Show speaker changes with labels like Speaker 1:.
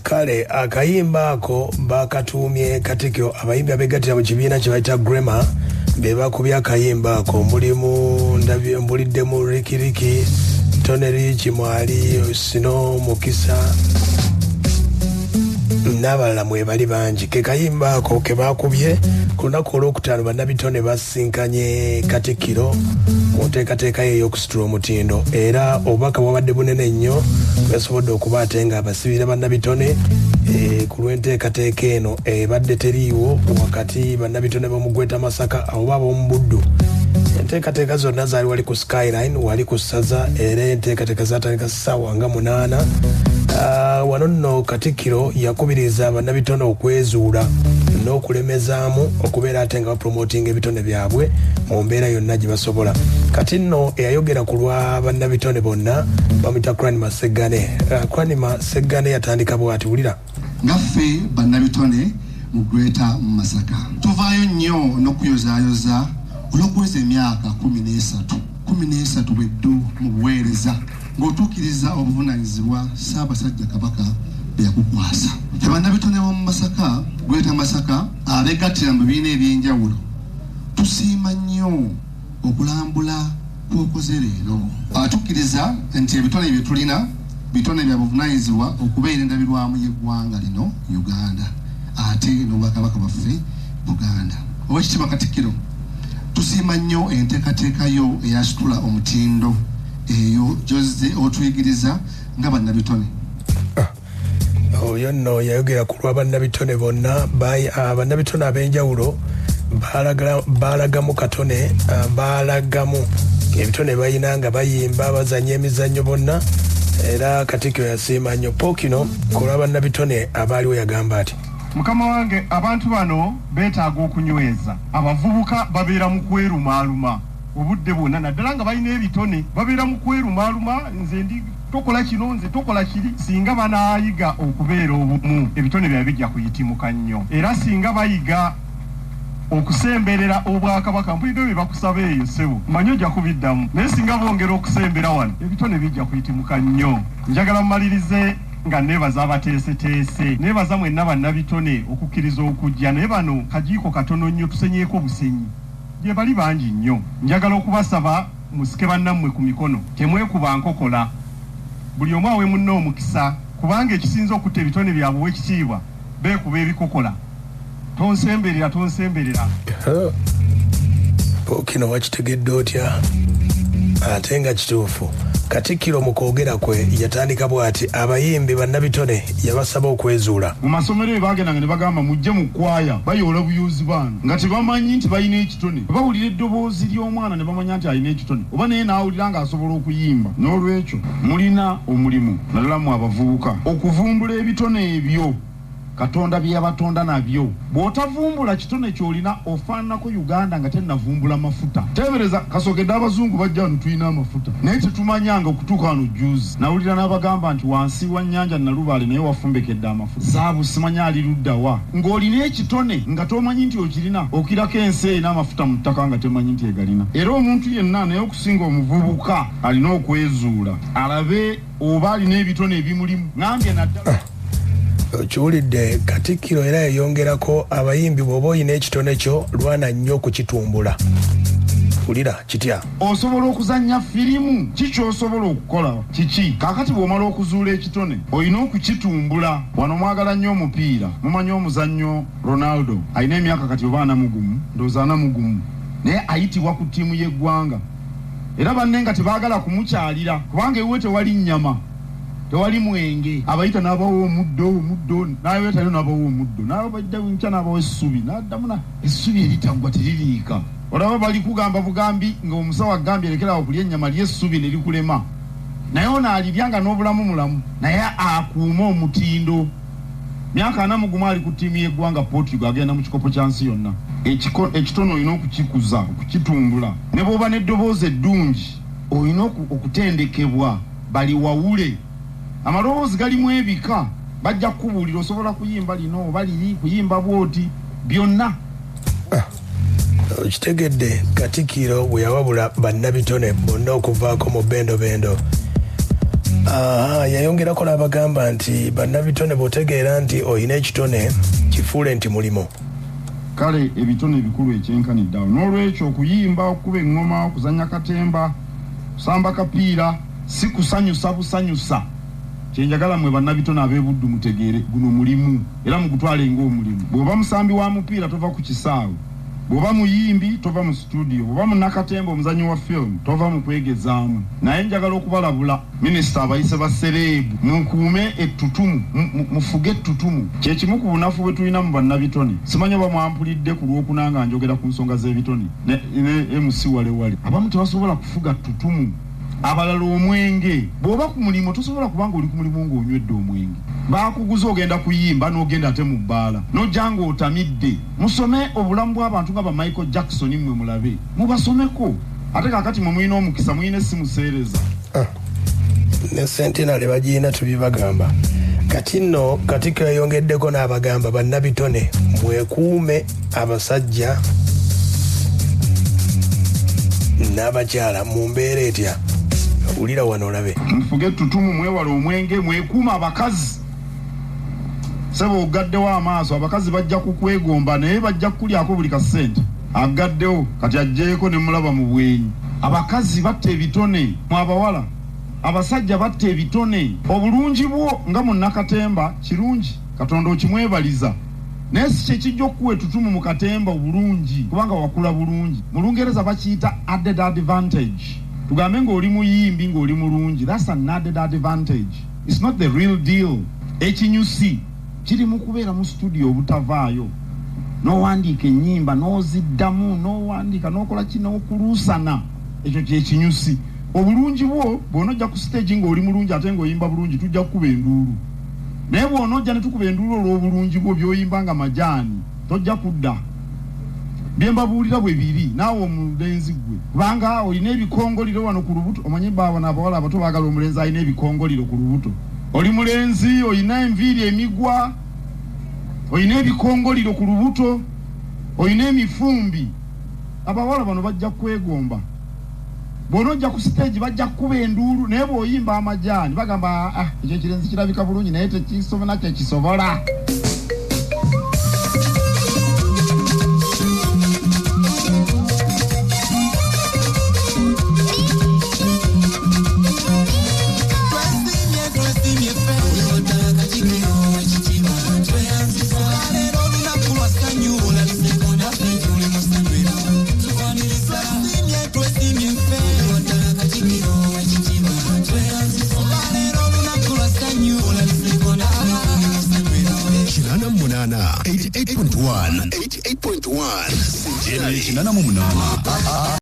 Speaker 1: Kale akayimba ako bakatuumye Katikkiro. Abayimbi abegattira mu kibiina kye bayita Grema be bakubye akayimba ako. Mulimu ndabye mbuliddemu Rikiriki, Toneri Kimwali, Sino Mukisa n'abalala mwebali bangi. Ke kayimba ako ke bakubye ku lunaku olwokutaano. Bannabitone basinkanye Katikkiro mu nteekateeka ye ey'okusitula omutindo, era obubaka bwabadde bunene nnyo bwesobodde okuba ate nga abasibira bannabitone ku lw'enteekateeka eno ebadde teriiwo wakati bannabitone b'omu Greater Masaka oba ab'omu Buddu. Enteekateeka zonna zaali wali ku Skyline, wali ku ssaza, era enteekateeka zatandika ssaawa nga 8. Wano nno Katikkiro yakubiriza bannabitone okwezuula n'okulemezaamu okubeera ate nga bapromotinga ebitone byabwe mu mbeera yonna gye basobola. Kati nno eyayogera ku lwa bannabitone bonna bamuyita Cranima Seggane. Cranima Seggane yatandika bw'ati, wulira.
Speaker 2: Nga ffe bannabitone mu Greater Masaka tuvaayo nnyo n'okuyozaayoza olw'okuweza emyaka 13, 13 bweddu mu buweereza ng'otuukiriza obuvunaanyizibwa Ssaabasajja Kabaka bwe yakukwasa. Ffe bannabitone b'omu Masaka, Greater Masaka, abeegattira mu bibiina ebyenjawulo tusiima nnyo okulambula kw'okoze leero. Atukkiriza nti ebitone bye tulina bitone bya buvunaanyizibwa okubeera endabirwamu y'eggwanga lino Uganda ate n'Obwakabaka bwaffe Buganda. Oweekitiibwa Katikkiro, tusiima nnyo enteekateeka yo eyasitula omutindo eyo gy'ozze otuyigiriza nga bannabitone.
Speaker 1: Oyo nno yayogera ku lwa bannabitone bonna. Bannabitone ab'enjawulo balagamu katone, balagamu ebitone balina nga bayimba, bazanya emizannyo bonna, era Katikkiro yasiima nnyo. Pookino ku lwa bannabitone abaaliwo yagamba ati:
Speaker 3: Mukama wange, abantu bano beetaaga okunyweza. Abavubuka babeera mu kwerumaaluma obudde bwonna, naddala nga balina ebitone, babeera mu kwerumaaluma, nze ndi tokola kino, nze tokola kiri. Singa banaayiga okubeera obumu, ebitone byabwe bijja kuyitimuka nnyo. Era singa bayiga okusemberera Obwakabaka, mpulidde bye bakusaba eyo ssebo, manyi ojja kubiddamu, naye singa bongera okusembera wano, ebitone bijja kuyitimuka nnyo. Njagala mumalirize nga neebaza abateeseteese, neebaza mwenna bannabitone okukkiriza okujja, naye bano kajiiko katono nnyo, tusenyeeko busenyi, gye bali bangi nnyo. Njagala okubasaba musike bannammwe ku mikono, temwekuba nkokola, buli omu awe munne omukisa, kubanga ekisinza okutta ebitone byabwe, ow'ekitiibwa, beekuba ebikokola, tonsemberera, tonsemberera.
Speaker 1: Pookino wakitegedde otya ate nga kituufu? Katikkiro mu kwogera kwe yatandika bw'ati: abayimbi bannabitone yabasaba okwezuula.
Speaker 4: Mu masomero eyo bagendanga ne bagamba mujje mu kwaya, bayoola buyoozi baana nga tebamanyi nti balina ekitone. Bawulira eddoboozi ly'omwana ne bamanya nti alina ekitone, oba naye n'awulira ng'asobola okuyimba. N'olwekyo mulina omulimu, naddala mu abavubuka, okuvumbula ebitone ebyo Katonda bye yabatonda nabyo. Bw'otavumbula kitone ky'olina, ofaananako Uganda nga tennavumbula mafuta. Teebereza kasookedde Abazungu bajja wano tulina amafuta naye tetumanyanga okutuuka wano jjuuzi. Nawulira n'abagamba nti wansi wa nnyanja Nalubaale naye wafumbekedde amafuta. Zaabu simanyi ali ludda wa. Ng'olina ekitone nga tomanyi nti okirina, okirako ensi erina amafuta mu ttaka nga temanyi nti egalina. Era omuntu yenna naye okusinga omuvubuka alina okwezuula alabe oba alina ebitone ebimulimu. Ngambye naddala.
Speaker 1: Okiwulidde? Katikkiro era yayongerako abayimbi, bw'oba olina ekitone kyo, lwana nnyo okukitumbula. Wulira kitya?
Speaker 4: Osobola okuzannya firimu? Ki ky'osobola okukola kiki? Kaakati bw'omala okuzuula ekitone, olina okukitumbula. Wano mwagala nnyo omupiira, mumanyi omuzannyo Ronaldo alina emyaka kati oba 41, ndowooza 41, naye ayitibwa ku ttiimu y'eggwanga era banne nga tebaagala kumukyalira kubanga ewuwe tewali nnyama, tewali mwenge. Abayita n'abawa omuddo, omuddo n'abeetayo, n'abawa omuddo, n'abadda nkya n'abawa essubi, n'addamu na essubi eritaggwa teririika. Olaba bali kugamba bugambi ng'omusawo agambye lekerawo okulya ennyama, lya essubi ne likulema, naye ono alirya nga n'obulamu mulamu, naye akuume omutindo. Myaka 41 ali ku ttiimu y'eggwanga Portugal, agenda mu kikopo kya nsi yonna. Ekitone olina okukikuza, okukitumbula. Ne bw'oba n'eddoboozi eddungi olina okutendekebwa baliwawule. Amaloboozi galimu ebika, bajja kukubuulira osobola kuyimba lino oba liri, kuyimba bw'oti, byonna.
Speaker 1: Okitegedde? Katikkiro bwe yawabula bannabitone bonna okuvaako mu bendobendo. Yayongerako n'abagamba nti bannabitone bw'otegeera nti olina ekitone kifuule nti mulimo.
Speaker 4: Kale ebitone ebikulu ekyenkanidde awo. N'olwekyo okuyimba, okukuba eŋŋoma, okuzannya katemba, kusamba kapiira si kusanyusa busanyusa. Kyenjagala mmwe bannabitone ab'ebuddu mutegeere guno mulimu era mugutwale ng'omulimu. Bw'oba musambi wa mupiira tova ku kisaawe, bw'oba muyimbi tova mu situdiyo, bw'oba munnakatemba omuzannyi wa film tova mu kwegezaamu. Naye njagala okubalabula, minisita abayise ba sereebu, mukuume ettutumu, mufuge ettutumu. Kye kimu ku bunafu bwe tulina mu bannabitone. Simanyi oba mwampulidde ku Lwokuna nga njogera ku nsonga z'ebitone ne MC Walewale. Abamu tebasobola kufuga ttutumu, abalala omwenge. Bw'oba ku mulimu tosobola kubanga oli ku mulimu ng'onywedde omwenge. Baakuguza ogenda kuyimba n'ogenda ate mu bbaala n'ojja ng'otamidde. Musome obulamu bw'abantu nga ba Michael Jackson mmwe mulabe, mubasomeko. Ate kaakati mwe mulina omukisa, mulina essimu seereza.
Speaker 1: Ne Centenary bagirina tubibagamba. Kati nno Katikkiro yayongeddeko n'abagamba bannabitone mwekuume abasajja n'abakyala mu mbeera etya. Wulira wano olabe.
Speaker 4: Mufuge ettutumu, mwewale omwenge, mwekuume abakazi. Ssebo ogaddewo amaaso, abakazi bajja kukwegomba naye bajja kukulyako buli kasente. Agaddewo kati aggyeeko ne mulaba mu bwenyi. Abakazi batta ebitone, mwe abawala. Abasajja batta ebitone. Obulungi bwo nga munnakatemba kirungi, Katonda okimwebaliza. Naye si kye kijja okukuwa ettutumu mu katemba obulungi, kubanga wakula bulungi. Mu Lungereza bakiyita added advantage. Tugambe ng'oli muyimbi ng'oli mulungi, that's an added advantage. It's not the real deal. Ekinyusi kiri mu kubeera mu studio obutavaayo, n'owandiika ennyimba n'oziddamu, n'owandiika n'okola ki n'okuluusana. Ekyo kye kinyusi. Obulungi bwo bw'onojja ku stage ng'oli mulungi ate ng'oyimba bulungi, tujja kukuba enduulu. Naye bw'onojja ne tukuba enduulu olw'obulungi bwo by'oyimba nga majaani, tojja kudda. Bye mbabuulira bwe biri, naawe omulenzi ggwe, kubanga olina ebikongoliro wano ku lubuto. Omanyi baabano abawala abato baagala omulenzi alina ebikongoliro ku lubuto. Oli mulenzi olina enviiri emigwa, olina ebikongoliro ku lubuto, olina emifumbi. Abawala bano bajja kwegomba. Bw'onojja ku stage bajja kukuba enduulu, naye bw'oyimba amajaani bagamba ah, ekyo ekirenzi kirabika bulungi naye tekisobola kyekisobola.
Speaker 5: 88.1 88.1 88.8.